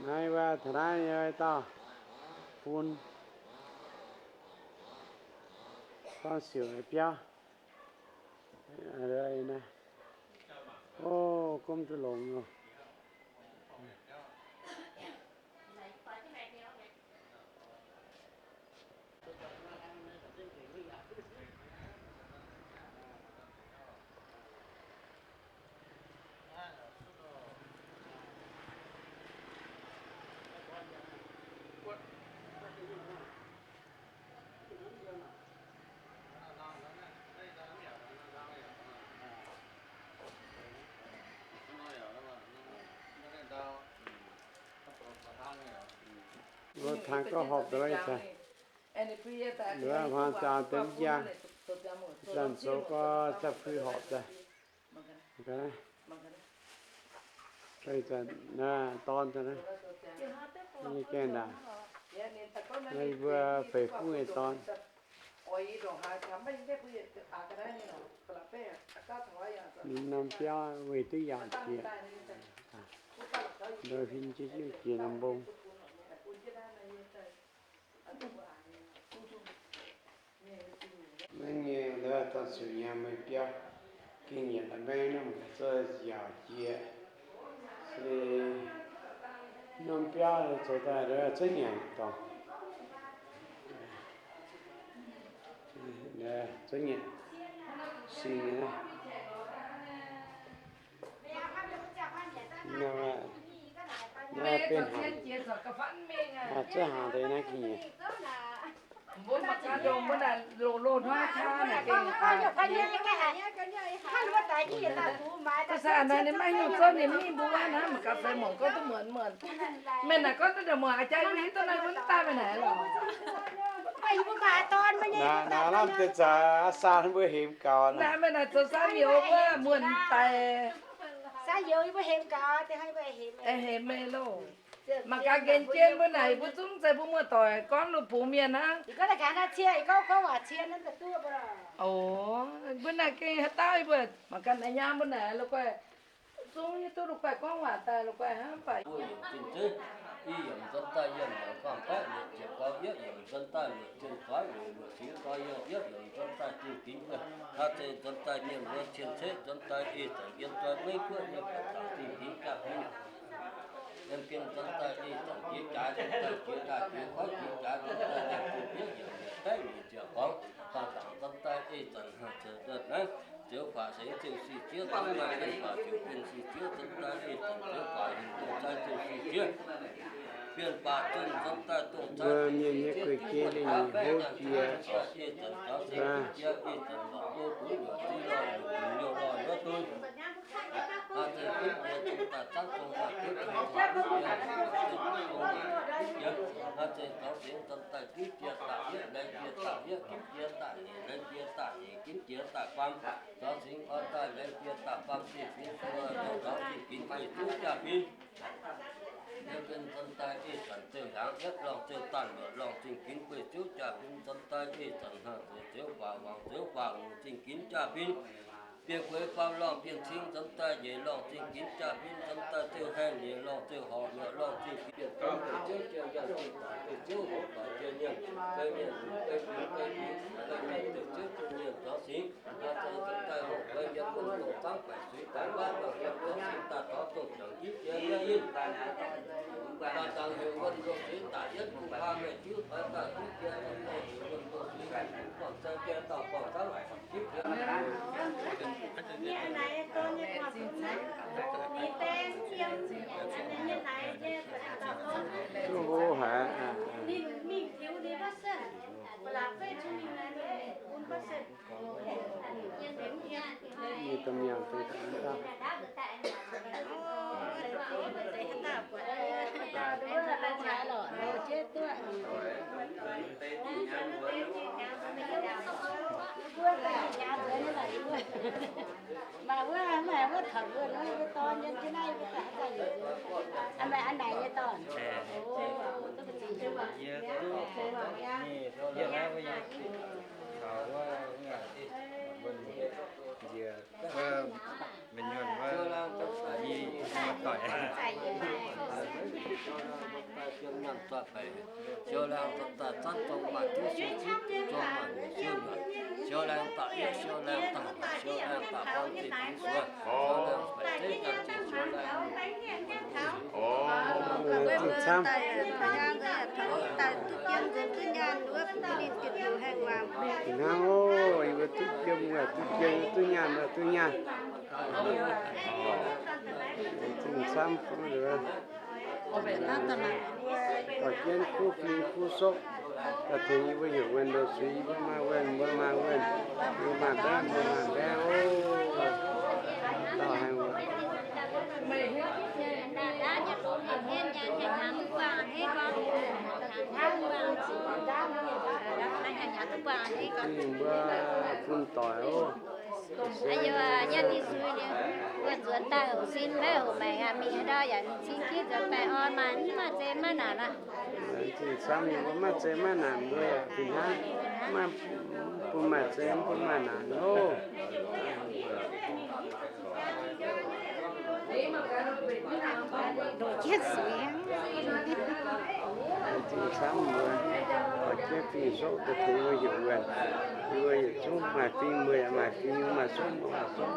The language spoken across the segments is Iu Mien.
Naaiv wuov taux naaiv nyei dauh bun gorngv siouc biauv. O, gomv duqv longx oc. Wuov tangx gorngv horpc daaih, wuov hmuangx zaaux deix jaa, zanc zoux gorx za'fui horpc daaih. Dorn nyei gaengh ndaangc, mbuo feix fuqv nyei dorn. Ninh norm biauv weih duqv yaauc jiex, ndoih huin jienv jiex norm mbong. Maiv nyei, dorn siouc nyei meih biauv, gengh nyanc la'maengx nor, mv baac zoi yaauc jiex. Se norm biauv zoux daaih cuotv nyanc dorngx, cuotv nyanc sing. Naaiv benx hnaangx, zuov hnaangx deix naaiv gengh nyei. Mbuo mangc gaax ndongc mbuo naaic loz-loz hnoi kaa naaic gengh, mv baac naaiv ninh maiv hiuv zouv ninh mingh mbuo wuov hnangv, mangc gaax feix mangc gorngv duqv muonc muonc. Meih naaic gorngv duqv ndongc muonc a'jang mbuo hiuv duqv naaiv mbuo mv daaih meih naaic lorqc. Naaiv lamh deix zaaix aa saa mbuo hemx gaux. Naaiv meih naaic zoux saa mbiauz wuov muonc daic. Hemx meih loh. Mangc gaax nqenx jienv mbuo naaic mbuo zungv zeiz mbuo muoz-doic gorngv lungh bungx mienh hnangv. O, mbuo naaic gengh haaix dauh yie mbuo mangc gaax naaiv nyaam mbuo naaic la'guaih zungv hiuv duqv la'guaih gorngv waac daaih la'guaih hnangv. Mbuo yaac zinh zeiv, i yaac nzuonx daaih yienh yaac faam-baeqv luoqc ziepc gorx, yietv yaac nzuonx daaih luoqc zinh faix luoqc luoqc fingx gorx, yaac yietv yaac nzuonx daaih zinh fingx guoqv. Hnangv zeiz nzuonx daaih mienh mbuo cien-ceqv, nzuonx daaih ih zanc yiem zoi meiv guoqv nyei buatc zaangc zinh fingx jaa-fin. Yiem gengh nzuonx daaih ih zanc jiex jaaix, nzuonx daaih jiex ndaaih jiex goiv jiex jaaix, nzuonx daaih nyanc zinh biouv yaac luoqc baeqv luoqc ziepc gorx. Faam-zaangc nzuonx daaih ih zanc haaix zeiz nzuonx naaiv, ziouv faatv seix ziouc sic jiex, nzuonx daaih mienh faatv ziouc bienh sic jiex, nzuonx daaih ih zanc ziouv faatv hingh dongh zai ziouc sic jiex. Bienh faatv zunh nzuonx daaih dongh zai mienh nyei guei-jei lingh houv jiex, ih zanc jaux seix jiex, ih zanc lorqc go bungx luoqc zinh lorqc, luoqc bungx liouh lorqc nor dun. Hnangv zeiz ginv jiex nzuonx daaih zaangv dongh maaih duqv dongh jiex, hnangv zeiz jaux seix nzuonx daaih ginv jiex daaih yietv, laengz jiex daaih yietv, ginv jiex daaih nyeic, laengz jiex daaih nyeic, ginv jiex daaih faam. Jaux seix oix daaih laengz jiex daaih faam zinh fingx, jaux zinh fingx gueiv ziouv jaa-fin. Yiem gengh nzuonx daaih ih zanc ziouc hiaangx yietv lorngh ziouc daanh luoqc lorngh zinh ginx gueiv ziouv jaa-fin, nzuonx daaih ih zanc hnangv ziouc ziouv faatv wangc ziouv faatv hungh zinh ginx jaa-fin. Bienh gueix faam lorngh bienh cing nzuonx daaih nyeic lorngh zinh ginx jaa-fin, nzuonx daaih ziouc haengh nyeic lorngh ziouc horpc luoqc lorngh zinh ginx jaa-fin, bienh zouv bienh yangh zinh doic bienh ziouv hoqc doic bienh nyienh, bienh mienh bienh bienh bienh bienh bienh bienh ziouv zinh mienh jaux seix. Hnangv zeiz nzuonx daaih hoqc bienh yiem wuonh dongh zaangv baeqc suix daaih maiv lorngh yiem jaux seix daaih taux dongh juangc ginv jiex yietv yinh. Daaih dangx heuc wuonh dongh suix daaih yietv bun haa meih jiuv doix daaih ginv jiex, daaih heuc wuonh dongh suix haic bun buangh zai jiex dauh buangh zaangv ginv jiex. Duqv hlo haic. Mienh domh mienh fih daaih mv dauh. Maaih wuov, maaih wuov taux wuov, wuov dorn yiem jienv naaiv, wuov daaih haaix dauh yiem? Aa, maaih a'naaic nyei dorn. Yie, yie naaiv wuov yie taux wuov, wuov nziex wuov mienh nyuonh wuov, yie muoz-doic. Siou laangh daaih zanv zong maaih diuv siou zipv, zong maaih siou nyuoqc, siou laangh daaih yiev, siou laangh daaih haic, siou laangh daaih buang zinh fingx suoz, siou laangh baeqc zeiv nyaanh zinh, siou laangh. Laengz zingh camv. Hnangv oc, yie mbuo duqv jiem, duqv jiem, duqv nyaanh, duqv nyaanh. Laengz zingh camv. Dorh jienv kuv fing kuv sopv, daaih tengx yie mbuo heuc wuonh ndoh suiz, yie mbuo maaih wuonh, mbuo maaih wuonh, yie mbuo maaih mbaeqv, mbuo maaih mbaeqv oc. Dauh haaix wuov. Mbuo bun doic oc. Aa, yie nyei dih sui liuz, mbuo nzuonx daaih houc sin maiv houc maengc aqv, mingh haaix ndau yaac mingh cing jienv nzuonx baengh orn, maaih mv maaih zei maiv naanc aqv. Laengz zingh camv, yie mbuo maiv zei maiv naanc, mbuo yaac fih hnangv, maiv bun maaih zei, mv bun maaih naanc oc. Laengz zingh camv mbuo, dorh jienv fing sopv daaih tengx yie mbuo heuc wuonh, yie mbuo yietc zungv maaih fing mbuo yaac maaih fing, maaih sopv mbuo maaih sopv.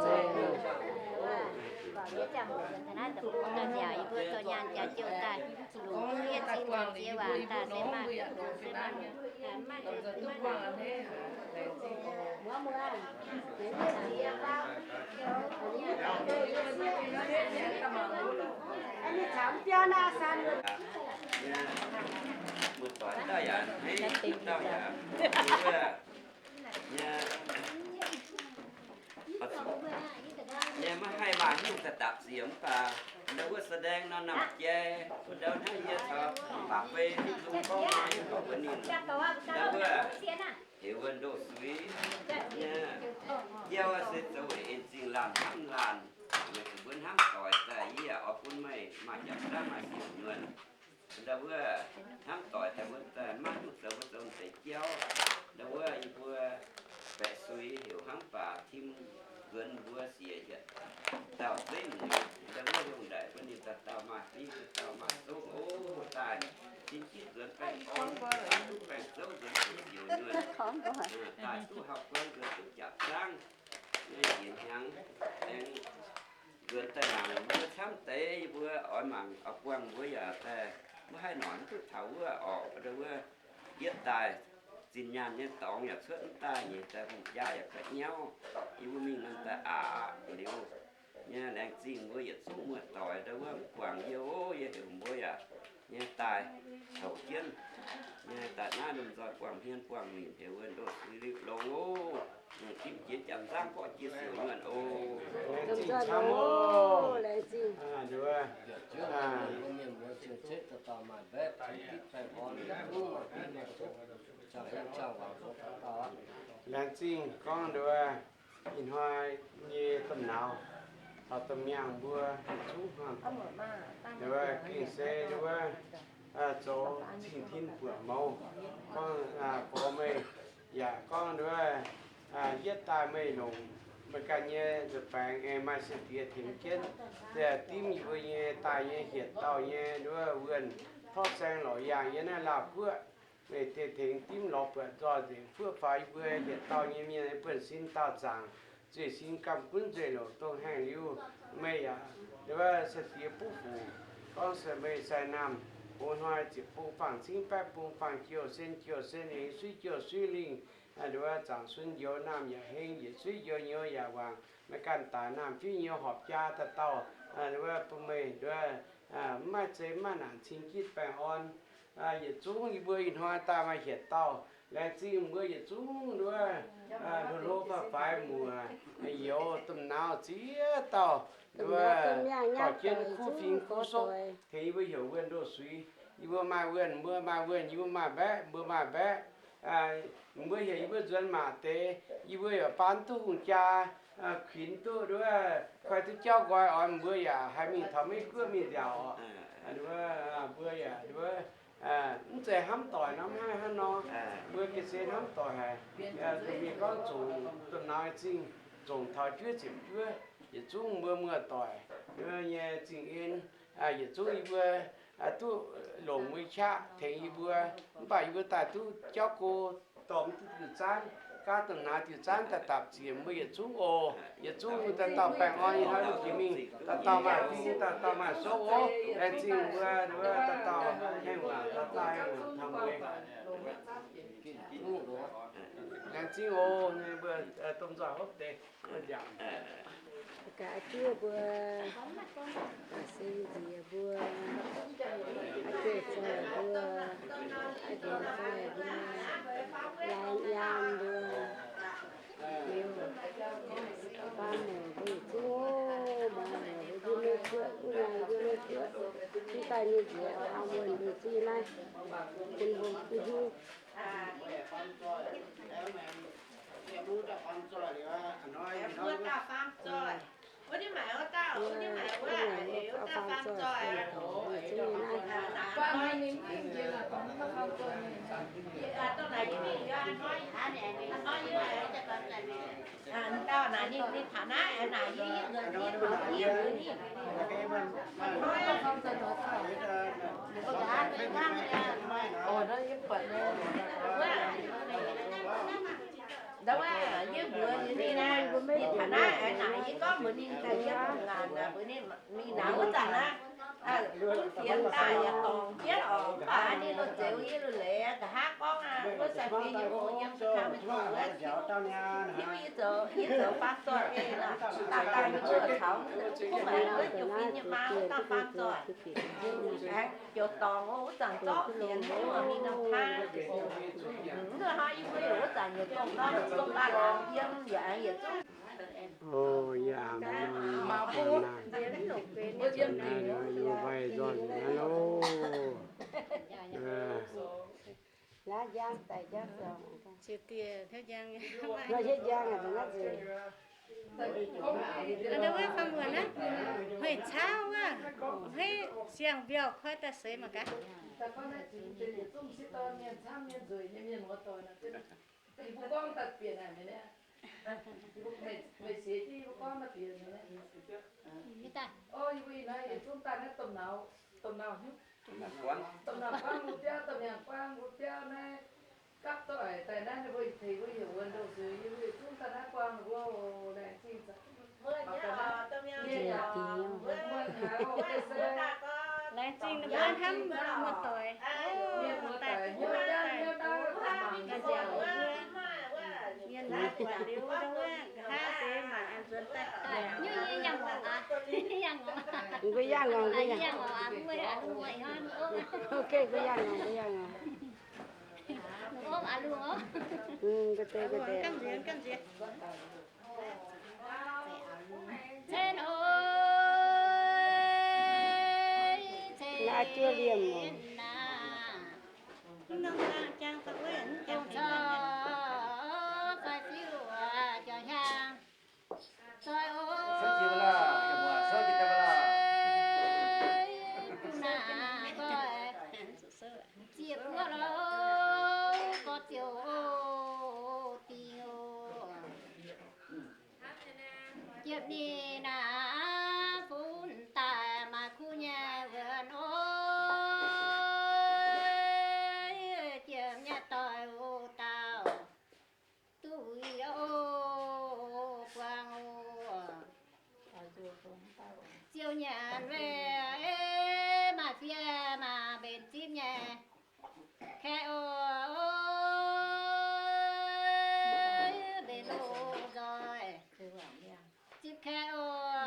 Muoz-doic dauh yaac hneiv, dauh yaac nyei, nyei maiv haih maaih hnyouv daaih dapc ziec mv baac ndau wuov แสดง nor namh jai, wuov ndau hnangv nyei caux baac fei lungh gorngv nyei gorngv mbuox ninh, ndau wuov heuc wuov ndoh suiz nyei, yie se zoux weic en zingh laanh hnamv laanh, weic zuqc mbuo hnamv doic daaih yie yaac oix bun meih maaih jaax zaangv maaih siouc nyuonh. Ndau wuov hnamv doic daaih mbuo daaih maiv duqv zoux, mbuo zoux deix jauv. Ndau wuov yie mbuo baeqc suiz heuc hnamv baac tim nzuonx mbuo siec yietc dauh zeiv mueiz. Ndau wuov hungh ndaic bun ninh dauh dauh maaih fingx, dauh dauh maaih zouv oc. Daaih cin jitv nzuonx baengh orn, duqv baengh zouv nzuonx duqv siouc nyuonh, daaih duqv hauv buonv nzuonx duqv jaax zaangv, nyei njiec hnyangx aengx nzuonx daaih mangc mbuo camv deix, yie mbuo oix mangc oix buangh mbuo yaac daaih maiv haih noic mv duqv taux wuov orqc. Ndau wuov yietv daaih zinh nyaanh nyei dorngx yaac cuotv mv daaih, nyeic daaih hungh jaav yaac ga'nyauv. Yie mbuo mingh nor daaih aqc liuz nyei laengz zingh mbuo yietc zungv muoz-doic ndau wuov mv guangc yie oc. Yie heuc mbuo yaac nyei daaih houc jienv nyei daaih naaiv lomh nzoih buangh hmien buangh nimc heuc wuov ndoh suiz liuh longx oc. Dimv jiex jaax zaangv gorqv jiex siouc nyuonh oc. Laengz zingh camv oc. Laengz zingh. Laengz zingh gorngv nduov, ih hnoi nyei domh nauz caux domh miangh mbuo zungv hnangv. Nduov gengh se nduov zoux cing-tin buoqc mouz, gorngv borx meih yaac gorngv nduov yietv daaih meih longc meih ganh nyei nzuih baengx aengx maaih sai-diex tengx jienv, dimv yie mbuo nyei daaih nyei hietc dauh nyei nduov wuonh torv saeng lorz yaangh yiem naaiv Laauh Guoqv. Meih tengx dimv lorz buatc nzoih nzengc fuoqv faaux yie mbuo hietc dauh nyei mienh buonv-sin daauh zaangc, zueih sin gamh gunv nzueic louc dongh haengh liuz, meih yaac nduov sai-diex buv func, gorngv se meih sai naamh hoz hnoi ziepc bung fangh cingv baeqv bung fangh jouh sen jouh sen eix suiv jouh suiv lingh, nduov zaangc sun njoux naamh yaac heng, yietc suiv njoux nyouz yaac wangc, meih ganh daic naamh fiuv nyouz horpc jaa daaih dauh, nduov bun meih nduov mv maaih zei mv maaih naanc cing jitv baengh orn. Yietc zungv yie mbuo ih hnoi daaih maaih hietc dauh. Laengz zingh mbuo yietc zungv nduov hlo hlo faix faix muoc youz domh nauz ziex dauh, nduov dorh jienv kuv fing kuv sopv tengx yie mbuo heuc wuonh ndoh suiz. Yie mbuo maaih wuonh mbuo maaih wuonh, yie mbuo maaih mbaeqv mbuo maaih mbaeqv. Mbuo heuc yie mbuo nzuonx maac deix, yie mbuo yaac baan duqv hungh jaa, kuinx duqv nduov, koi duqv jauv nqoi oix mbuo yaac haih mingh taux Meiv Guoqv mingh nziaauc oc. Mbuo yaac nduov mv zeiz hnamv doic nor, mv haih hnangv nor. Mbuo gengh se hnamv doic haic. Mbuo gorngv zongc domh nauz zingh, zongc taux juov ziepc juov, yietc zungv mbuo muoz-doic nyei zingh en, yietc zungv yie mbuo duqv longc mbuo qaqv tengx yie mbuo. Mv baac yie mbuo daaih duqv jauv go, dorh mv duqv diuc zaanv, gaanv dongh naaiv diuc zaanv daaih dapc ziec mbuo yietc zungv oc. Yietc zungv daaih dauh baengh orn nyei hnoi lungh jiex mingh, dauh dauh maaih fing, dauh dauh maaih souv oc. Laengz zingh mbuo, mbuo dauh dauh haengh waac, dauh dauh haengh waac taux mbuo. Laengz zingh oc, mbuo domh nzoih hopv deix. Gaax diev mbuo, gaax seng nziex mbuo, aa, jiex zoih mbuo, aa, nziex zoih mbuo, lai nyaam mbuo, liuz, baan mouc mbuo yietc zungv, mbuo mbuo yiem meiv guoqv, guv nyaanh yiem meiv guoqv, mv daaih nyei nziex aa, mbuo mbuo zungv naaiv, bun mbuo duqv hiuv. Dauh naaic ninh, ninh taux naaiv, naaic ninh, ninh, ninh, ninh, ndau wuov, yie mbuox ninh, ninh taux naaiv, naaic yie gorngv mbuox ninh, yie mbuox ngaanc mbuox ninh, ninh naaic wuov zanc naaiv, fienx daaih yaac dorngc jienv oc, mv baac ninh lungh zeux yie lungh leiz nqa'haav gorngv aqv, wuov sai-fiev nyei oc, yiem se kang mingh zoux wuov, hiuv yie zoux, yie zoux faam zoih ei, daaih daaih mingh zuov caux mv maaih wuov jiu-fim nyei maa wuov dauh faam zoih. Aengx ziouc dorngc wuov zanc zorqv fienx mingh norm kaa. Mv hnoi yie mbuo yaac wuov zanc yietc dongh nor, dongh baav laangz yiem yaac aengx yietc zungv. O, yie aengx nor, yie mbuo yiem naaiv nor, yie mbuo mbaih nzoih nzengc naaiv loh. Laav njang daaih njang zoux. Ziouc diec hnyouv njang, hnyouv njang aqv, nzengc naaiv nzengc. Ndau wuov fam muonc naaiv, hmeic cauv wuov, hmeiv siang-mbiauh koi daaih seix mangc gaax. Yie mbuo gorngv daaih bieqc naaic mi'aqv. Meih seix jienv yie mbuo gorngv daaih bieqc mi'aqv. O, yie mbuo ih hnoi yietc zungv daaih naaiv domh nauz, domh nauz hnyouv, domh nauz buangv mbuo biauv, domh nauz buangv mbuo biauv naaiv gapv doic daaih naaiv, ninh mbuo tengx mbuo heuc wuonx ndoh zuiz, yie mbuo yietc zungv daaih naaiv buangh ninh mbuo, laengz zingh. Laengz zingh ninh mbuo hnamv muoz-doic. Mienh muoz-doic hnyouv daaih, hnyouv daaih, mienh muoz-doic liuz ndau wuov nqa'haav deix mangc aengx nzuonx daaih. Mbuo yangh ngorc, mbuo yangh ngorc, mbuo yangh ngorc, mbuo yangh ngorc. Ga'deix, ga'deix. Naaiv juov liemh oc. Ziepc buo louh gorx ziouc dingh oc. Ziepc ninh naaiv funx daaih maaih kuv nyei wuonx oc. Ziepc nyei doic oc dauh, duqv oc buangh oc. Ziouv nyanc weih maaih fiev maaih mbenc zipv nyei. Kaeqv oc, mbenc oc nzoih. Zipv kaeqv oc.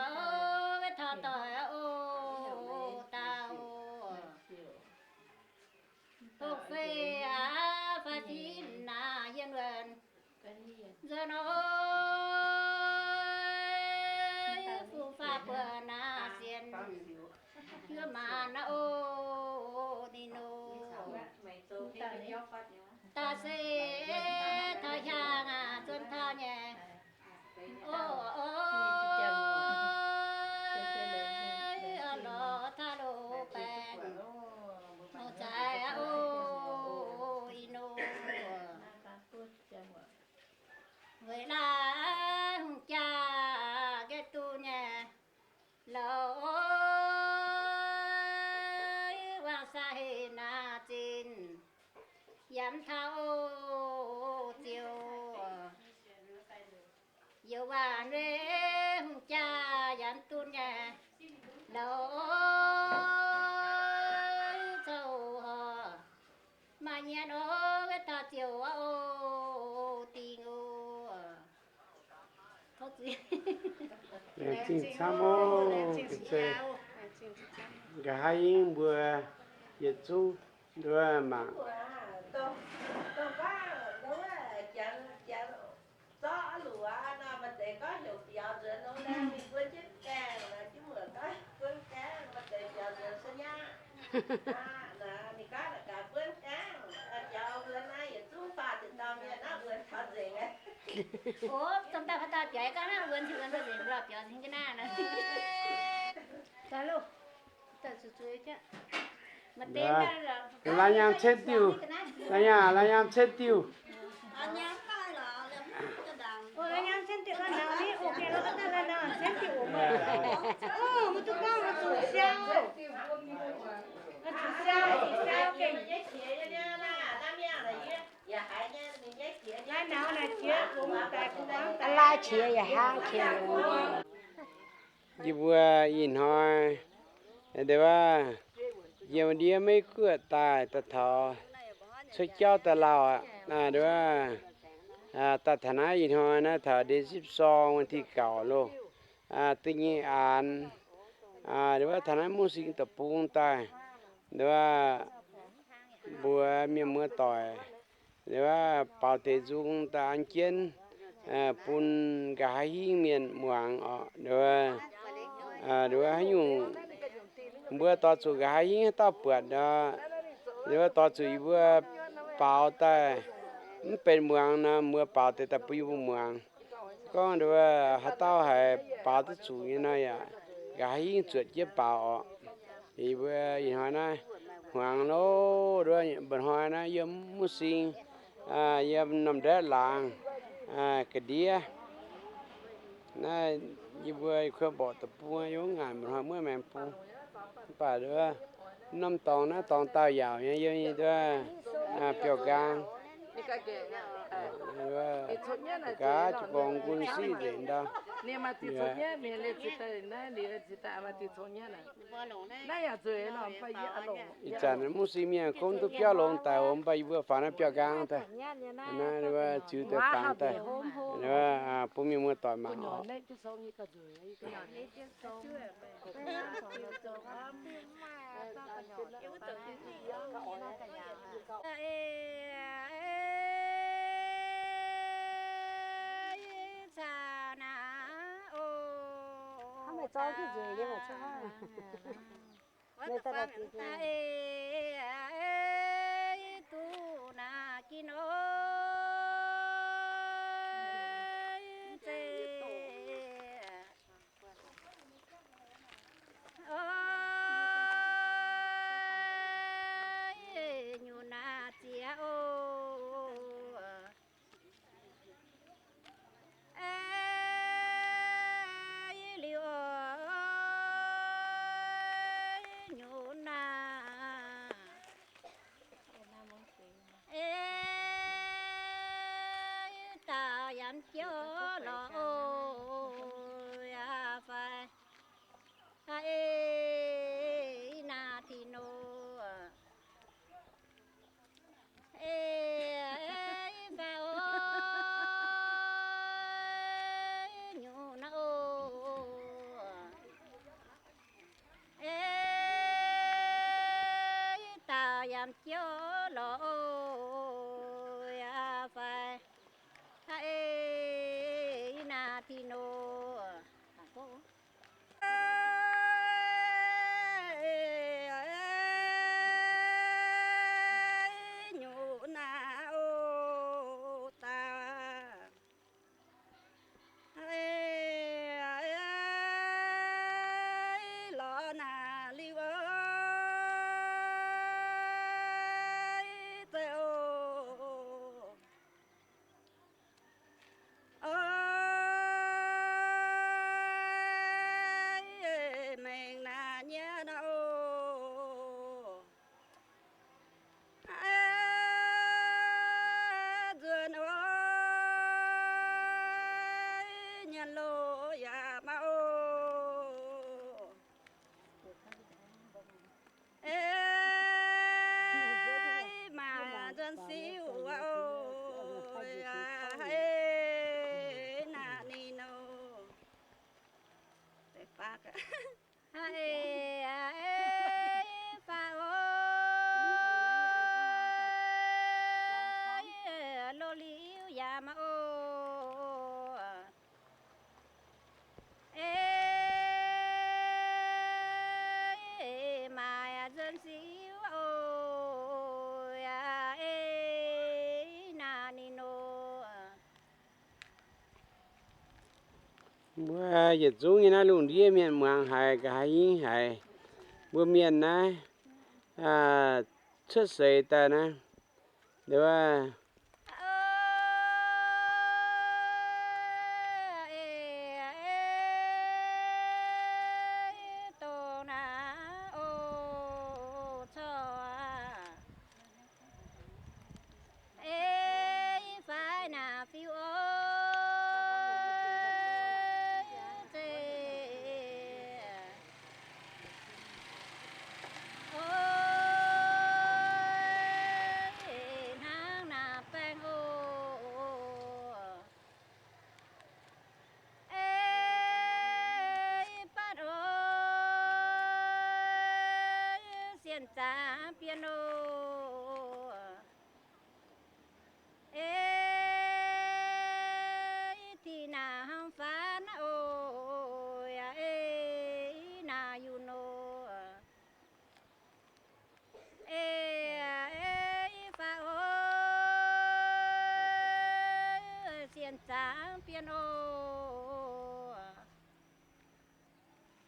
naaiv zinh yaac mv taux ziouc, yie waac nduov hungh jaa yaac mv duqv nyei, lorz zouv maaih nyienx oc, wuov taux ziouc oc, dingc oc. Laengz zingh camv oc. Nqa'haav hingv mbuo yietc zungv nduov mangc. Laaix nyaam cen diuh, laaix nyaam, laaix nyaam cen diuh. Laaix qiex yaac hnangv qiex. Yie mbuo ih hnoi, nduov, yiem ndiev Meiv Guoqv daaih, daaih taux cuotv jauv daaih lauh aqv. Nduov, daaih taux naaiv ih hnoi naaiv taux ndie zipv sorng วันที่เก้า loh. Da'nyeic aanx, nduov, taux naaiv Mungv Sing deic-bung daaih, nduov, mbuox mienh muoz-doic, nduov, baaux deix nzung daaih an jienv bun nqa'haav hingv mienh muangx oc. Nduov, nduov haaix nyungc mbuo doix zuqc nqa'haav hingv haaix dauh buatc nor, nduov doix zuqc yie mbuo baaux daaih mv benx muangx nor, mbuo baaux deix daaih bun yie mbuo muangx. Gorngv nduov haaix dauh haiz baaux duqv zuqc nyei nor yaac nqa'haav hingv zuotc jienv baaux oc. Yie mbuo ih hnoi naaiv hmuangx loh, nduov mba'hnoi naaiv yiem Mungv Sing, yiem Norm Ndeiv laangz ga'ndiev. Naaiv yie mbuo kuo mborqc deic-bung yiem ngaanc mba'hnoi muov maengx bung. Mv baac nduov norm dorngx naaiv dorngx dauh yaauc nyei yiem nduov biauv-nqaang. Gaax jiu-baang nqun siqv nzengc ndau. Ih zanc Mungv Sing mienh kungx duqv biauv longx daic, mv baac yie mbuo faaux naaiv biauv-nqaang daaih. Naaiv ziux deix fangx daaih, bun mienh muoz-doic mangc oc. Mbuo yietc zungv nyei naaiv lungh ndiev mienh muangx haiz, nqa'haav hingv haiz mbuo mienh naaiv cuotv seix daaih naaiv, Sienh zaangc bienh oc. Ei, ti naaic hnangv faanv oc, yaac ei naaic yunc oc. Ei, ei, faaux oc, sienh zaangc bienh oc.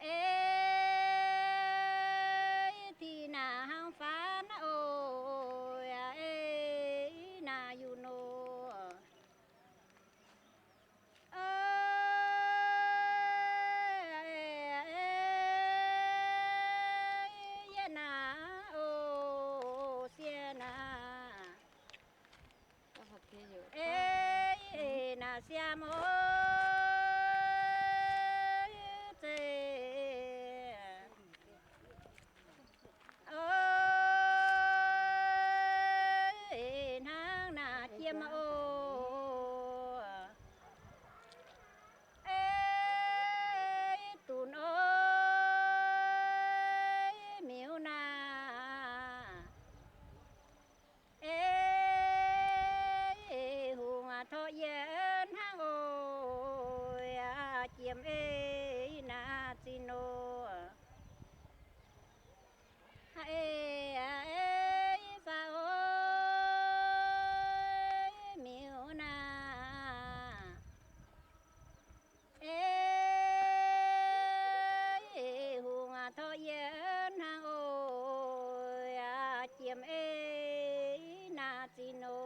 Ei, ti naaic hnangv faanv oc, yaac ei naaic yunc oc. Yie naaic oc, sienh naaic. Ei, naaic siam oc, zeiz. Ei, hnangv naaic jiem oc. Ei, dunx oc, miuc naaic. Ei, hungh aac, torqv yie hnangv oc, yaac jiem ei naaic zinh oc. Ei, ei, faaux oc, miuc naaic. Ei, hungh aac, torqv yie hnangv oc, yaac jiem ei naaic zinh oc.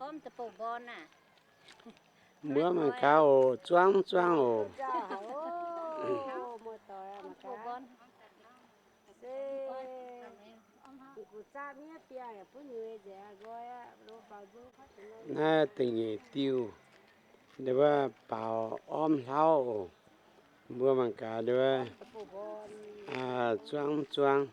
Gormx da'bouh mborn naaic. Mbuo mangc gaax oc, zuangv zuangv oc. Naaiv da'nyeic diuh, wuov baaux ormv hlauv oc. Mbuo mangc gaax wuov, zuangv zuangv.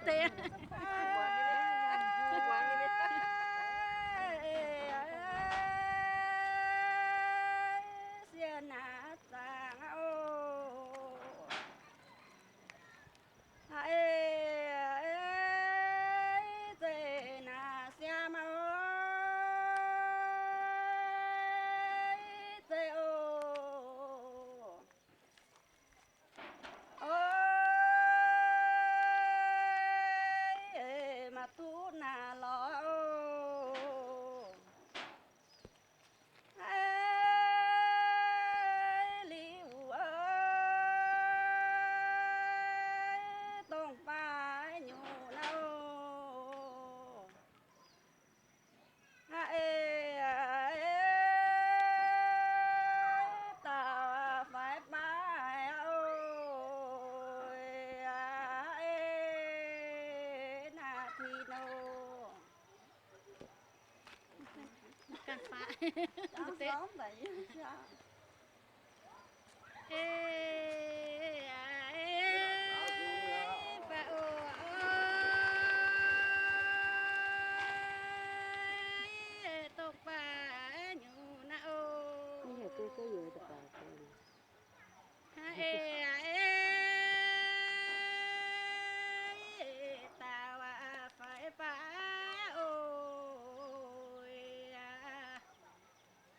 Deix. Sieqv naaiv zaangc oc. Haiz, haiz, zeiz naaiv siaam oc. Zeiz oc. Oc, maiv duqv naaiv lorz oc. Haiz, liuz oc, dongh baaix nyungc naaiv oc. Haiz, haiz, dauh faix baaix oc.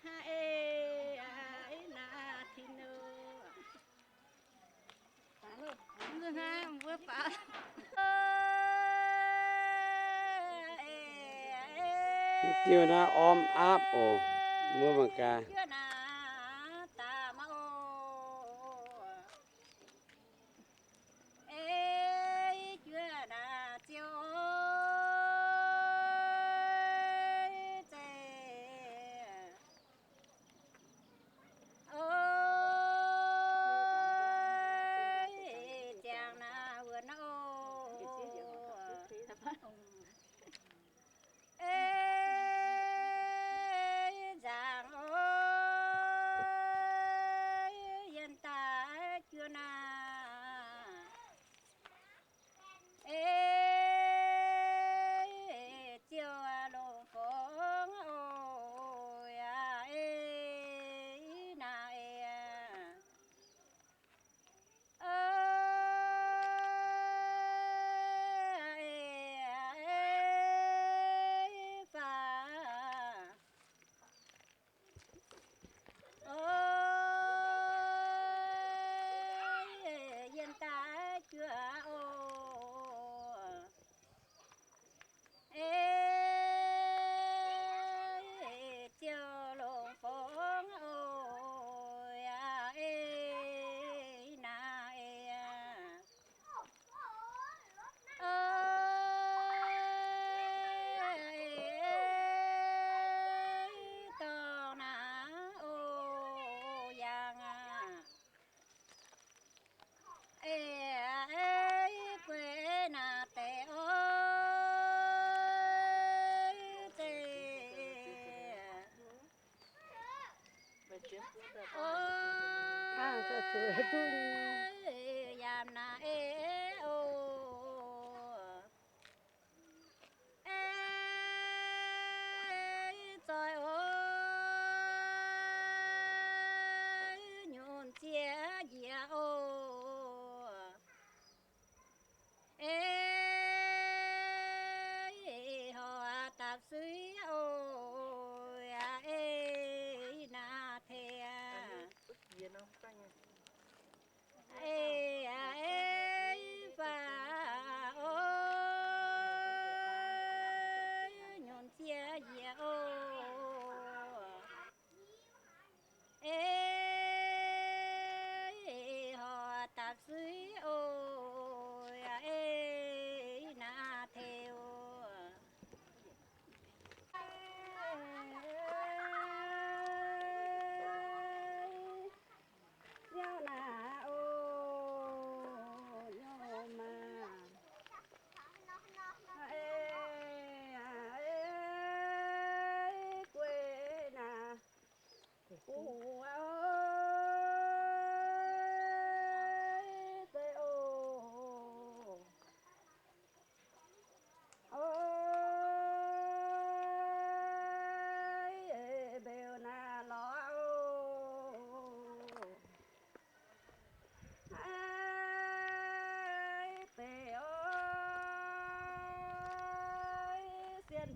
Haiz, naaiv tin oc. Diuh naaiv om aapv oc, mbuo mangc gaax. Ei, nzaangc oc, yiem daaih juov naaiv. Ei, ziouc longc fongx oc, yaac ei naaiv ei. Yiem daaih juov oc. Ei, ziouc longc fongx oc, yaac ei naaiv ei. Dorngx naaiv oc, yangh aac. Ei, ei, guei naaiv deix oc, zeiz. Yamh naaiv ei oc. Ei, zoih oc, nyunc ziex njiec oc. Ei, horc dapc suiv oc, yaac ei naaiv tengx.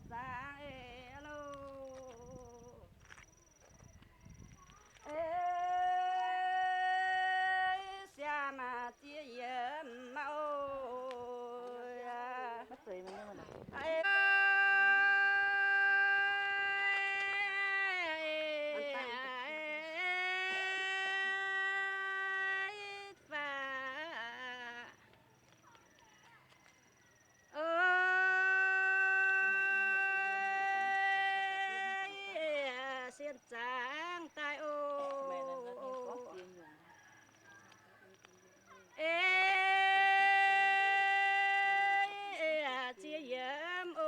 Zaangc ei loh. Ei, siang maac ziex yiem oc. Ei, faah. Ov, sienx zaangc daaih oc. Ei, ziex yiem oc.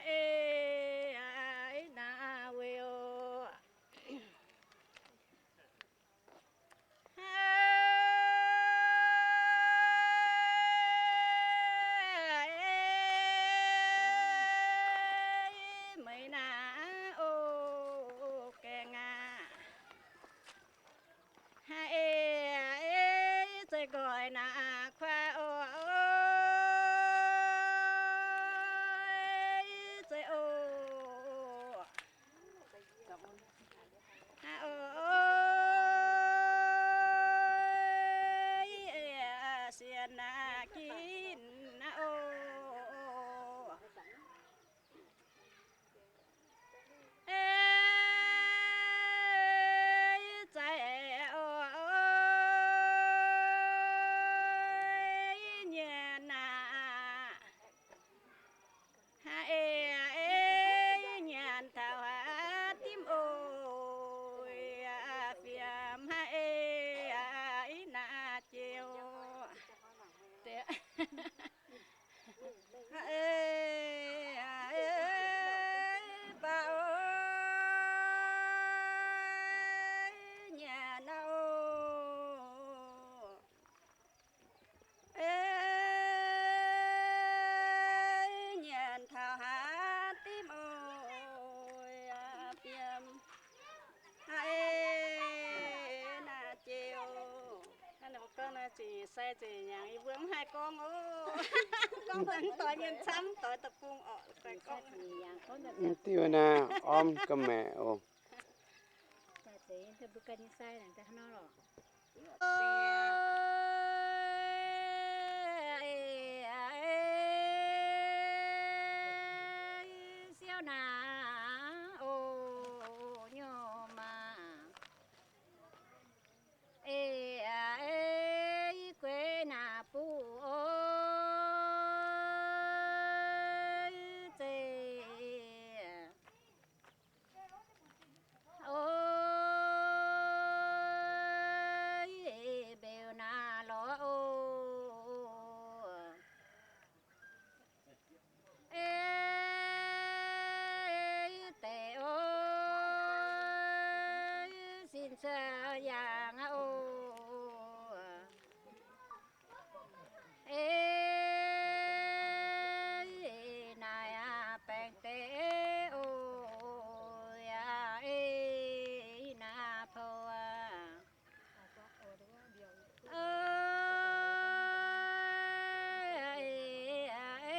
Ei, naaiv weic oc. Meih naaiv oc, gaengh aqv. Haaix ei, zeiz nqoi naaiv kuaaiv oc, zeiz oc. Ov, sienx naaiv ginv naaiv oc. Ei, zeiz oc, nyanc naaiv. Haaix ei, nyanc taux haaix dimv oc, fiem haaix ei, naaiv jiex oc. Ei, baac oc, nyanc naaiv oc. Ei, nyanc taux haaix dimv oc, fiem haaix ei, naaiv jiex oc. Naaiv mbuo gorngv naaiv zinh sai zinh nyaangc, yie mbuo mv haih gorngv oc. Gorngv daaih mv doix mienh camv, mv doix deic-bung orqc. Mv diuh naaiv ormv ga'maeqc oc. Siouv naaiv oc, nyuoz maah. Ei, gueix naaiv buv oc, zeiz oc, mbeux naaiv lorz oc. Ei, deix oc, sin cuotv yaangh oc. Ei, naaiv aqv, baengh deix oc, yaac ei, naaiv pou aqv. Ei,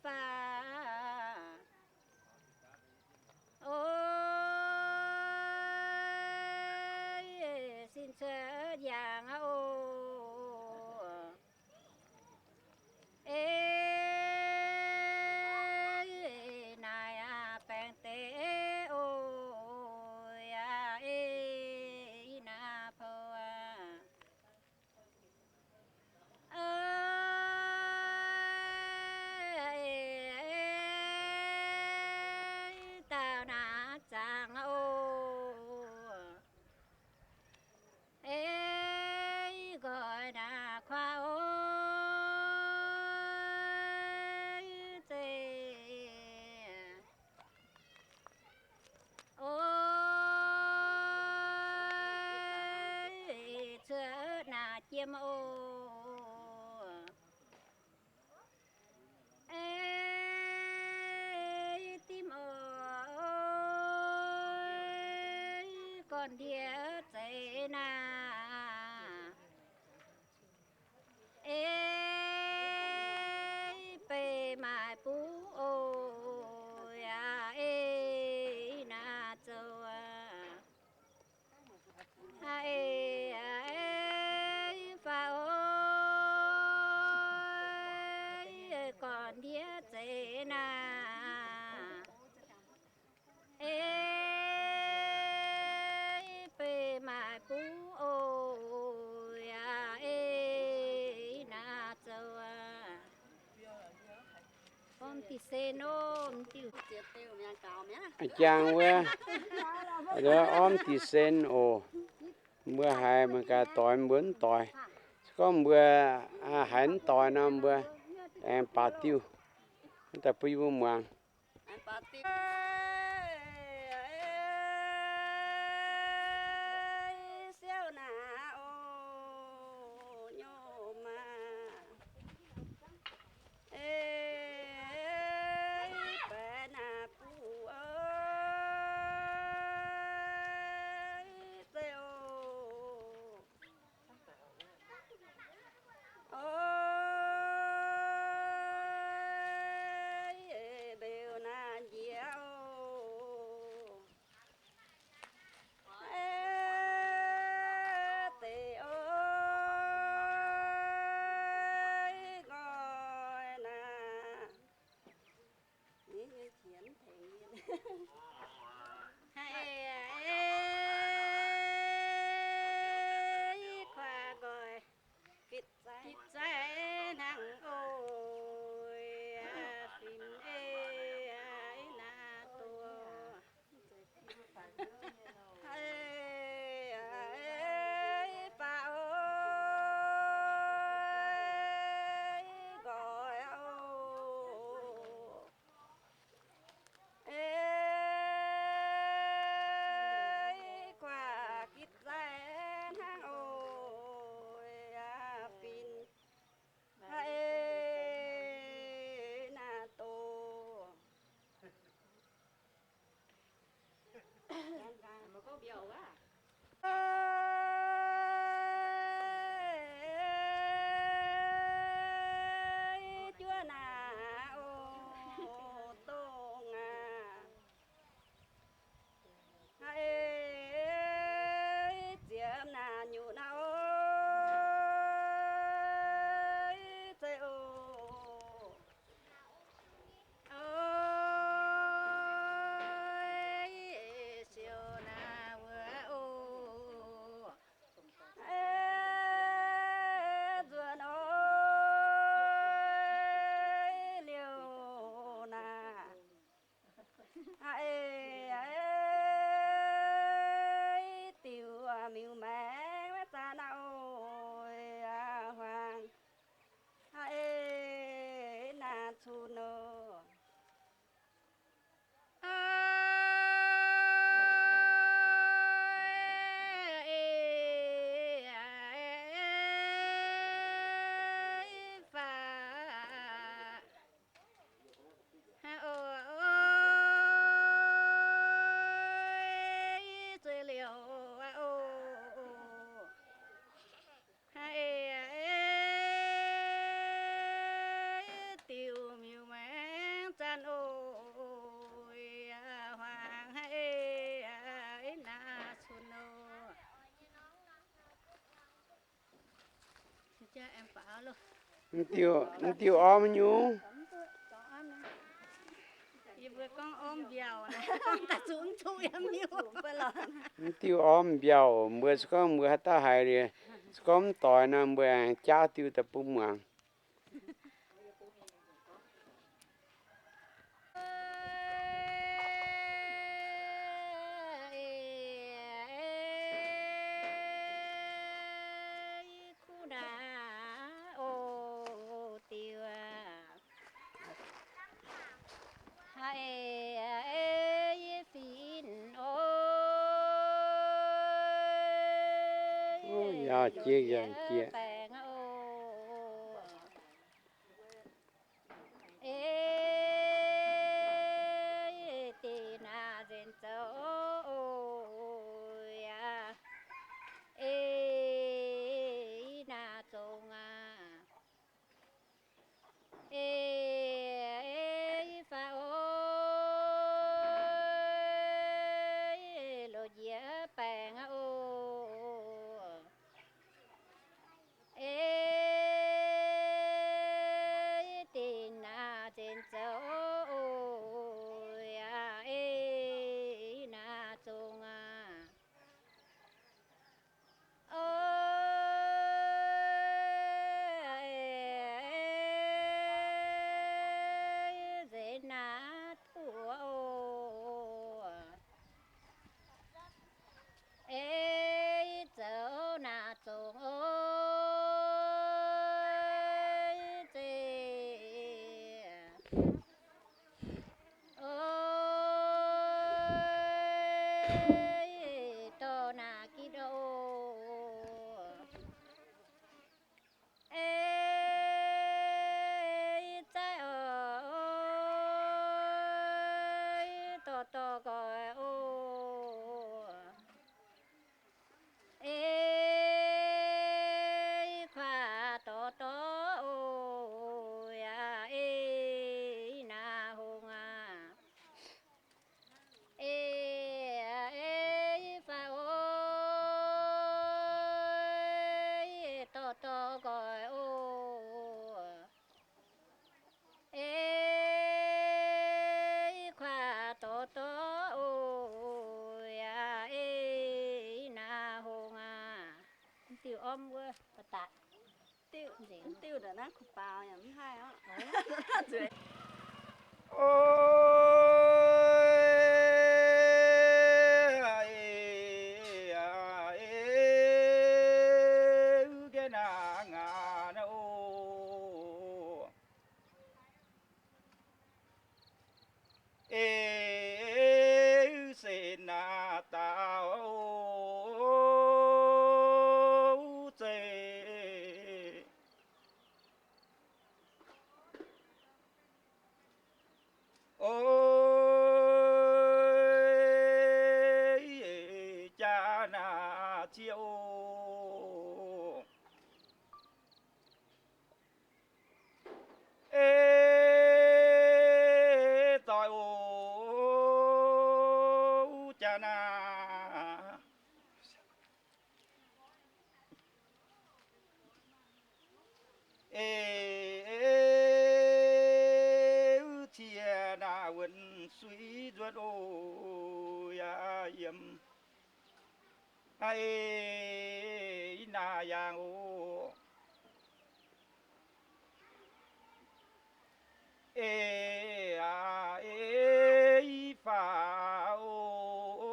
faah. Oc, sin cuotv yaangh oc. Ei, naaiv aqv, baengh deix oc, yaac ei, naaiv pou aqv. Ei, dauh naaiv zaangc oc. Ei, nqoi naaiv kuaaiv oc, zeiz oc, cuotv naaiv jiem oc. Ei, dimv oc, gorn-ndiev zeiz naaiv. Ei, Jangx wuov, orv mv dic sen oc. Mbuo haiz mangc gaax doix mbuo mv doix. Se gorngv mbuo haiz mv doix nor, mbuo aengx baaux diuh daaih bun yie mbuo muangx. Gitv zaiv hnangv oc, fin-e, naaiv doz. Faaux oc, nqoi oc. Kuaaiv gitv zaiv hnangv oc, fin-e, naaiv doz. Juov naaiv oc, dongh aac, haiz ziepc naaiv nyungc naaiv oc, zeiz oc. Oix, siou naaiv wuov oc. Nzuonx oix, liouh naaiv. Haiz diuh miuc-maengx maiv zanc naaiv oc, huaang. Haiz naaiv cun oc. Haiz diuh miuc-maengx zanc oc, huaang haiz naaiv cun oc. Mv diuh, mv diuh orv nyungc. Mv diuh orv mbiauh, mbuo se gorngv mbuo haaix dauh haiz liuz, se gorngv mv doix nor, mbuo aengx jaauv diuh daaih bun muangx. Kuv naaiv oc diuh aac. Haiz yie fin oc, yaac jiex yaac jiex baengx oc. Ei, deix naaiv nzengc zoux oc, yaac ei naaiv zongx aac. Ei, fai oc, loz-njiec baengx oc. Dorh naaic gitv oc. Ei zaaiv oc, dorh dorh nqoi oc. Ei kuaaiv dorh dorh oc, yaac ei naaic hungh aac. Ei, ei faix oc, dorh dorh nqoi oc. Ei kuaaiv dorh dorh oc, yaac ei naaic hungh aac. Diuh orm wuov, ba'datc. Diuh, diuh nda'naaiv kuv baaux yaac mv haih oc. Ei, ei, se naaic daaih oc, zeiz. Oc, jaa naaic ziex oc. Ei doix oc, jaa naaic. Ei, ei, wuov ciex naaic wuonx suiv nzuonx oc, yaac yiem. Ei, i naaic yaangh oc. Ei, aa, ei, i faaux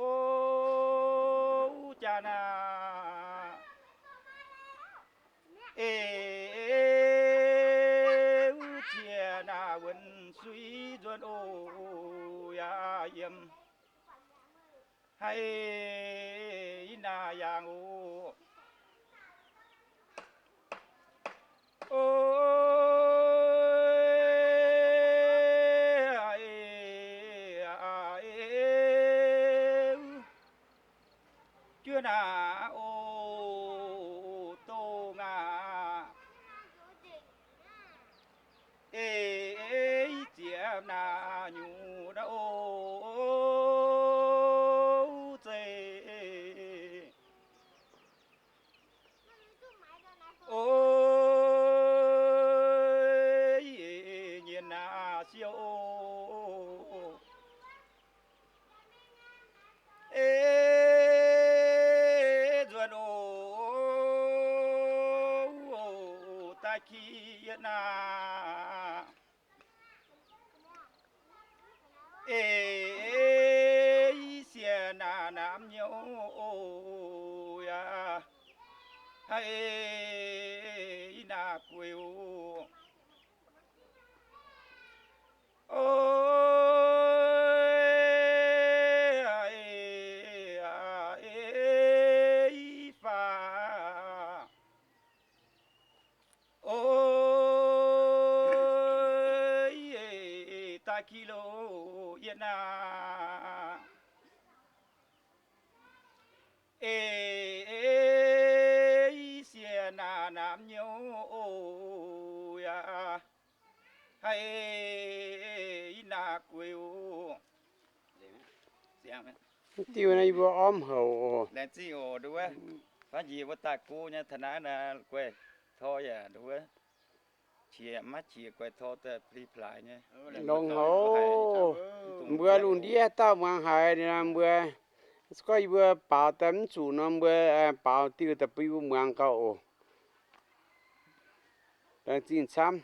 oc, jaa naaic. Ei, wuov ciex naaic wuonx suiv nzuonx oc, yaac yiem. Haih, i naaic yaangh oc. Oc, ei, aa, ei, juov naaic oc, dongh aac. Ei, ei, i ziex naaic nyungc naaic oc, zeiz. Oc, nyienh naaic siou oc. Ei, nzuonx oc, daaih ki yietv naaic. Ei, i siex naaic namx nyouv oc, yaac haih i naaic gueix oc. Oc, ei, aa, ei, i faaux. Oc, ei, daaih ki loz yietv naaic. Ei, i siex naaic namx nyouv oc, yaac haih i naaic gueix oc. Diuh naaiv yie mbuo ormv houc oc. Laengz zingh oc, nduov. Faav njiec mbuo daaih gu nyei taux naaiv naaiv guaih tor yaac nduov. Qiex maiv qiex guaih tor daaih pli plaaix nyei. Longx haic. Mbuo lungh ndiev dauh muangx haiz, mbuo, se gorngv yie mbuo baaux daaih mv zuqc nor, mbuo baaux diuh daaih bun yie mbuo muangx gauh oc. Laengz zingh camv.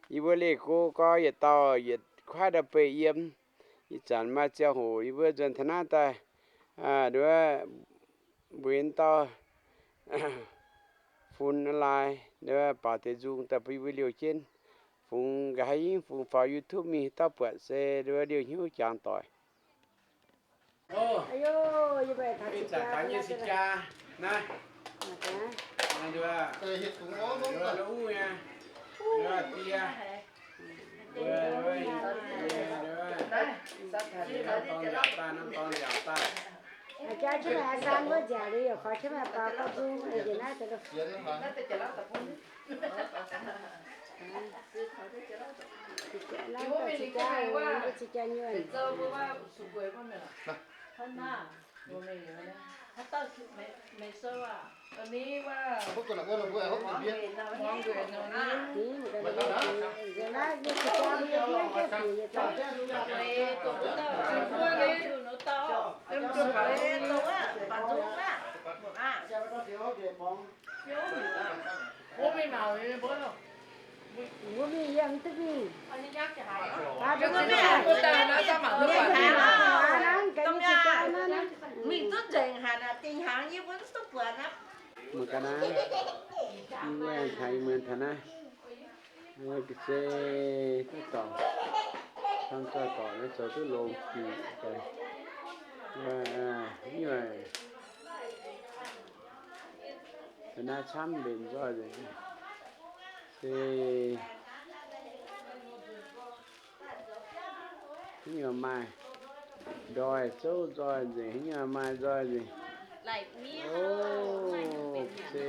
Yie mbuo leih go gorx yietc dauh yietc kuaaiv ndau beih yiem. Ih zanc maaih ziangh hoc yie mbuo nzuonx taux naaiv daaih, mbuo mbuox dauh fun lai, baaux deix nzung daaih bun yie mbuo liouh jienv. Fungx nqa'haav yie fungx faaux YouTube mingh dauh buatc se liouh hnyouv jangx doic. Ih zanc taux nyei si jaa naaiv, wuov nyei, wuov die, wuov, wuov, norm dorn nziaauc daaih, norm dorn nziaauc daaih. Jaa jienv maaih haaix saan wuov nziaauc liuz yaac faaux jienv maaih faaux gorngv nzung njiec naaiv deix. Mbuo mingh yiem duqv mingh. Mingh duqv nzengc haic aqv, dingh hnaangx yie mbuo mv duqv buatc aqv. Mangc gaax naaiv, mbuo taux ih muonz taux naaiv, se duqv dorngc, camv zoih dorngc naaiv zoux duqv longx diuc deix. Taux naaiv camv mbenc nzoih nzengc. Se haaix nyungc maaih ndoih zouv nzoih nzengc, haaix nyungc maaih nzoih nzengc. O, se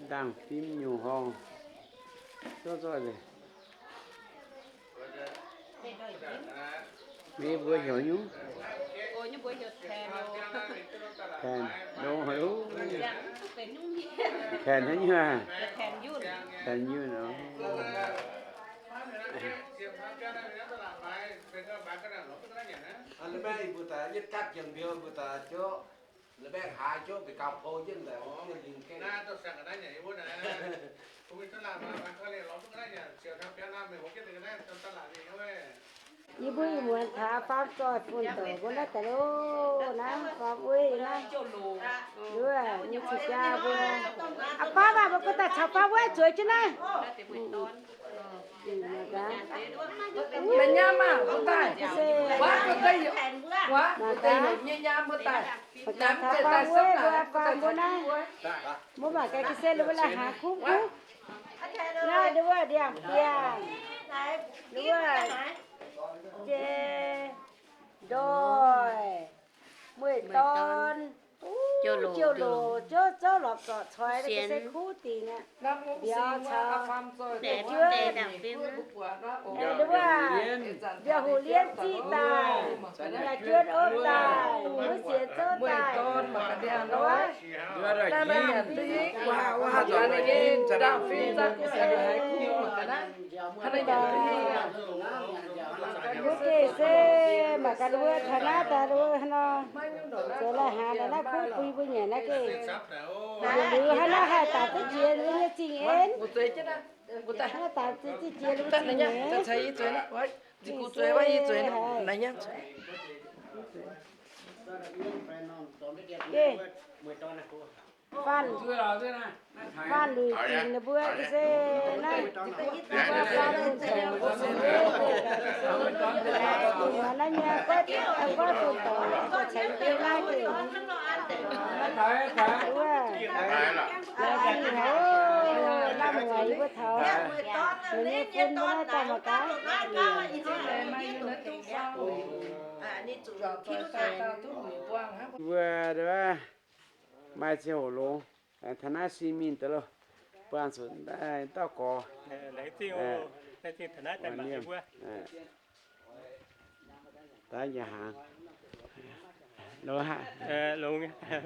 ndaangh fim nyungc horngh zouv nzoih nzengc. Meih mbuo heuc nyungc? Tanh, longx haic oc. Tanh haaix nyungc aac? Tanh Yunh oc. Yie mbuo ih muonz taux faam zoih fun douc mbuo naaiv daaih loh, naaiv faam wuov naaiv. Wuov, nyei cing jaa mbuo. Aa, gorngv waac mbuo guh daaih caux faam wuov zueiz jienv naaiv. Mangc gaax, mbuo daaih, mangc gaax, taux faam wuov mbuo, faam mbuo naaiv. Mbuo mangc gaax ga'sie ninh mbuo la'haaix kuv kuv. Naaiv ndau wuov ndiangx-biangh, ndau wuov jei, ndoih, mueiz-dorn, jouv loc, jouv zouv lorz zorc coix se kuv dingc aqv. Mbiauz caux juov, ndau wuov mbiauz hoc lienv ziqv daaih, mbiauz juov ov daaih, mbuo sienx zouv daaih. Mbuo gengh se mangc gaax mbuo taux naaiv daaih nor, zoux la'haaix daaih naaiv kuv bun mbuo nyanc naaiv gengh. Liuz hnangv naaiv haih daaih duqv jiex mbuo nyei zingh en. Hnangv daaih duqv jiex mbuo zingh en. Faanh, faanh luic dingc ninh mbuo se naaiv, mbuo faam fun-dorngc, naaiv nyei goiv, goiv fun-dorngc, ceix jienv naaiv dingc. Wuov, laaix dingh haic, lamh mueic yie mbuo taux, ninh nyei fun mbuo naaiv daaih mangc gaax. Mbuo maaih ziangh hoc longx, taux naaiv sin mingh deix loh, buangh zuqc dauh gorx. Daaih njiec hnaangx. Longx aqv.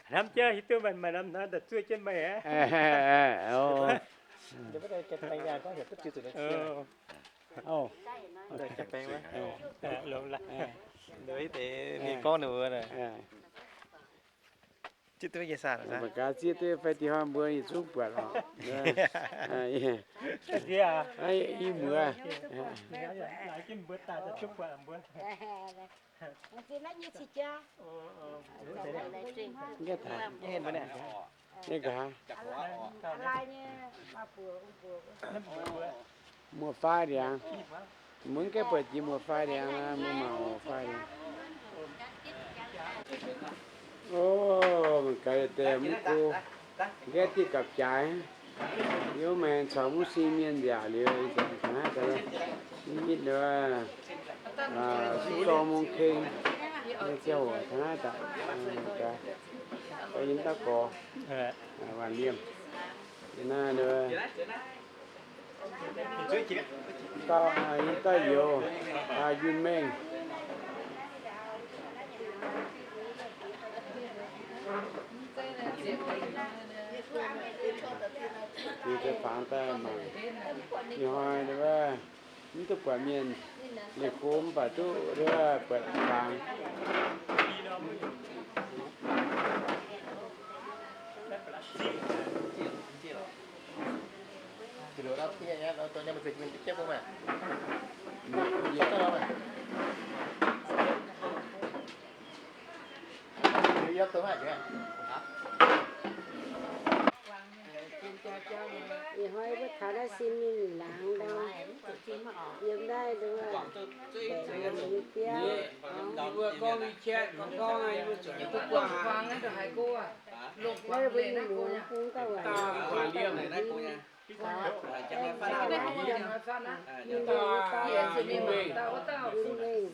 Hnamv jienv hiuv duqv maaih norm hnoi daaih zuov jienv meih aqv. Longx laaix. Mienh gorngv ninh mbuo zieqv duqv nyei saah? Mangc gaax zieqv duqv fai dih hnoi mbuo yietc zungv buatc oc. Ih muoz. Nqa'haav muoz-faai ndiangx, mbuo mv gaengh buatc jiex muoz-faai ndiangx, mbuo mangc muoz-faai ndiangx. O, mangc gaax deix mv go, nqaeqv diuh gapv-jaaix, yie maengx caux mv sin mienh nziaauc liuz, ih zanc taux naaiv daaih, mv hitv nor, suv dorng mong keng, ziangh hoc taux naaiv daaih, yie mv daaih gorx, waanc liemh, naaiv nor, dauh, yie dauh youz, Yunh Mengh. Yie deix fangx daaih mangc, ih hnoi wuov, mv duqv buatc mienh, ninh go mv baac duqv wuov buatc fangx. Ih hnoi mbuo taux naaiv Sin Mingh laangz ndau, yiem naaiv ndau, mbaeqc mbuo biauv, naaiv mbuo nyei muoz bung dauh waac, dauh waac, Yunh Mengh, Yunh Mengh,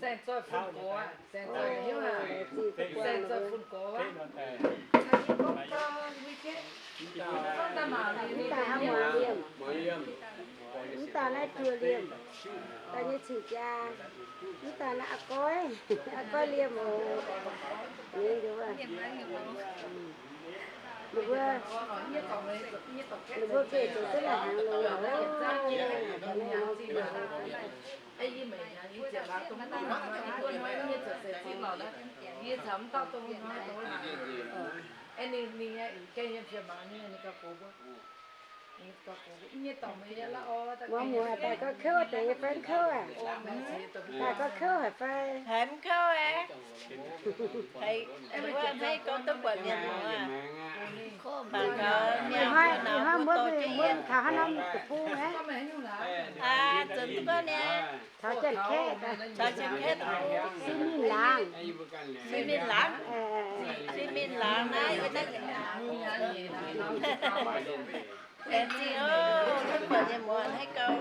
laengz zingh duqv buangh mbuo. Mv dauh hnangv Muangz Liemh, mv dauh naaiv Juoz Liemh, dauh nyei cing-jaa, mv dauh naaiv Aa Goiv, Aa Goiv Liemh oc. Ninh mbuo, ninh mbuo gengh zoux duqv la'hnaangx longx oc. Muoz muoz daaih gauh kouv deix fai mv kouv aac? Daaih gauh kouv haic fai? Haiz mv kouv aqv. Haiz, haiz gorngv duqv buatc mienh muoz. Ih hnoi mbuo, mbuo taux haaix norm deic-bung aqv? Aa, zoux duqv gorngv niaa. Taux Janx-Kaeqv, taux Janx-Kaeqv, Sin Mingh Laangz. Sin Mingh Laangz. Sin Mingh Laangz naaiv, laengz zingh oc, duqv buatc mienh muoz haiz gauh.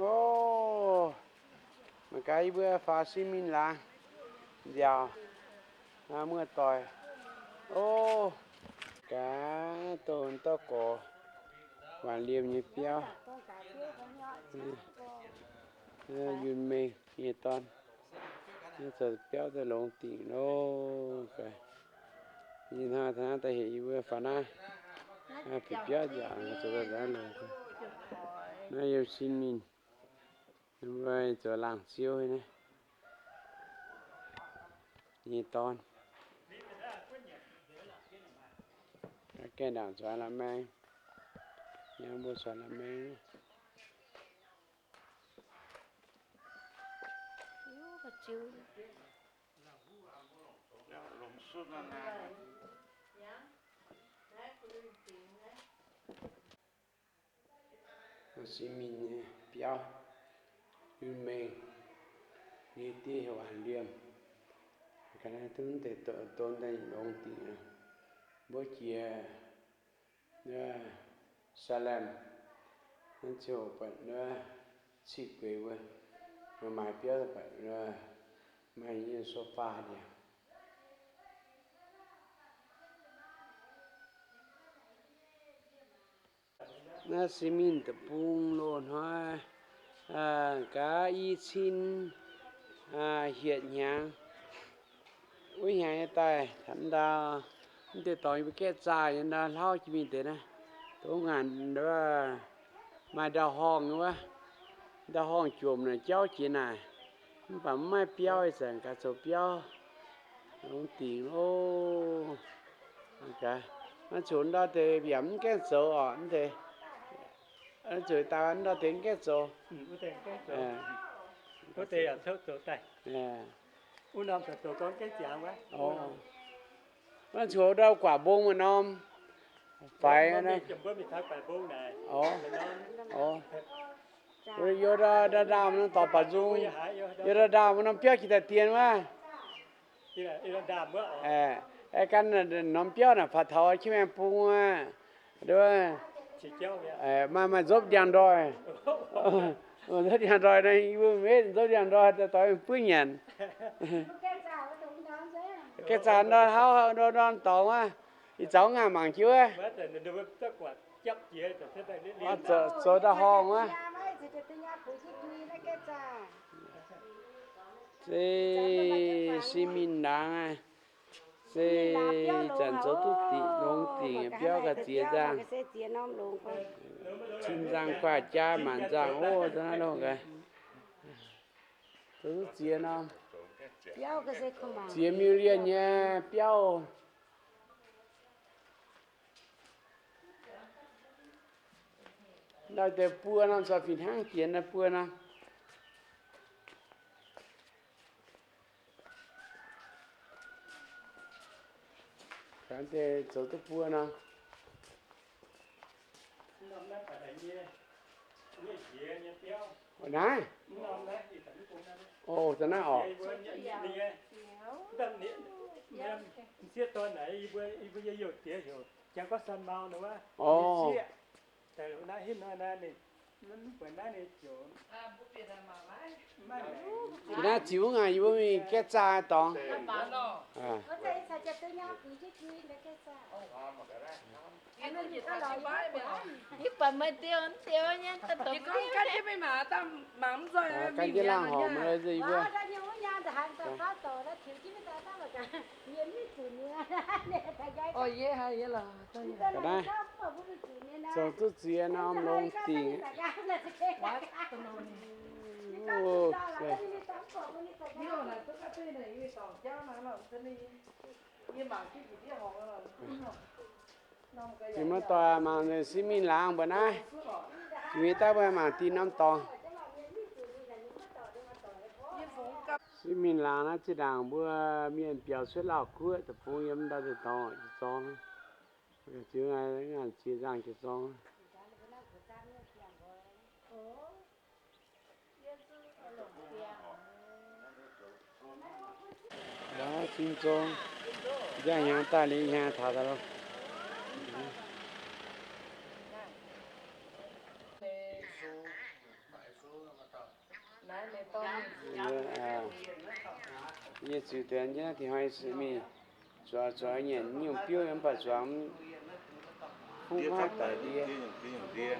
O, mangc gaax yie mbuo faaux Sin Mingh Laangz nziaauc, muoz-doic. O, gaax dongh dauh gorx, waanc liemh nyei biauv, Yunh Mengh nyei dorn. Zoux biauv daaih longx dingc loh. Ih hnoi taux naaiv daaih heuc yie mbuo faaux naaiv bieqc biauv nziaauc, zoux daaih longx. Naaiv yiem Sin Mingh, mbuo zoux laangh ziouv naaiv nyei dorn. Gaengh ndaangc zuangx la'maeng, yangh mbuo zuangx la'maeng. Sin Mingh nyei biauv, Yunh Mengh nyei diev heuc Waanc Liemh. Ga'naaiv duqv deix don daaih longx dingc. Mbuo jiex Salem, naaiv ziouc buatc wuov Cih Gueix wuov, maaih biauv buatc maaih nyei sofa ndiangx. Naaiv Sin Mingh deic-bung loz-hnoi gaax i cin hietc hnyangx. Wuov hnyangx nyei daaih taux ndau, mv deix dorngx yie mbuo gaeqv zaah nyei ndau hlauv jiex mingh deix naaiv, dongh ngaanc maaih ndau-horngh wuov, ndau-horngh jomc naaic jauv jiex naaic, mv baac mv maaih biauv, ih zanc gaax zoux biauv. Longx dingc loh. Maiv zuqc ndau deix yaac mv gaengh zoux oc. Zuqc daaih ndau deix mv gaengh zoux. Maiv zuqc ndau guaac mbong maaih norm faix. Yie ndau ndaamv norm dorngx baac nzung, yie ndau ndaamv norm biauv jiex daaih dien wuov. Gan norm biauv naaic faaux taux qiex maengx bung aqv. Maaih, maaih nzopv ndiangx-ndoih. Nzopv ndiangx-ndoih naaiv, yie mbuo maiv nzopv ndiangx-ndoih daaih dorh mingh buov nyanc. Gaengh zaah ndau hnangv, ndau ndorm dorngx wuov, ih zaux ngaih mangc jienv wuov. Zoux ndau-horngh wuov. Se sin mingh laangz aqv. Se zanc zoux duqv dingc, longx dingc, biauv ga'ziex nzangh. Cin nzangh kuaaiv jaav maanc nzangh, o, za'naaiv longx gaax. Zoux duqv ziex norm. Ziex miuc lienh nyei biauv. Ndau deix buo norm, zoux fih hnangv diex naaiv buo norm. Zoux duqv buo norm. Naaiv, o, za'naaiv oc. O, naaiv ziux wuov ngaanc yie mbuo mingh gaeqv zaah dorngx. Gan jienv laangh horngc mv, yie mbuo. Ga'naaiv, zoux duqv ziex norm longx dingc. Jiex muoz-doic mangc nzengc sin mingh laangz mbuo naaiv. Jiex mingh daaih mbuo mangc dinh norm dorngx. Sin mingh laangz naaiv zinh ndaangc mbuo mienh biaux cuotv Laauh Guoqv deic-bung yiem ndau deix dorngx jiex zorng. Ziux ngaanc ziex nzangh jiex zorng. Mbuo cing zong, nziaangv hnyangx daaih liuz hnyangx taux daaih loh. Yie ziux deix naaiv dingc hnoi mingh zuangx zuangx nyanc nyungc biouv yaac mv baac zuangx fuqv maiv daic ndie.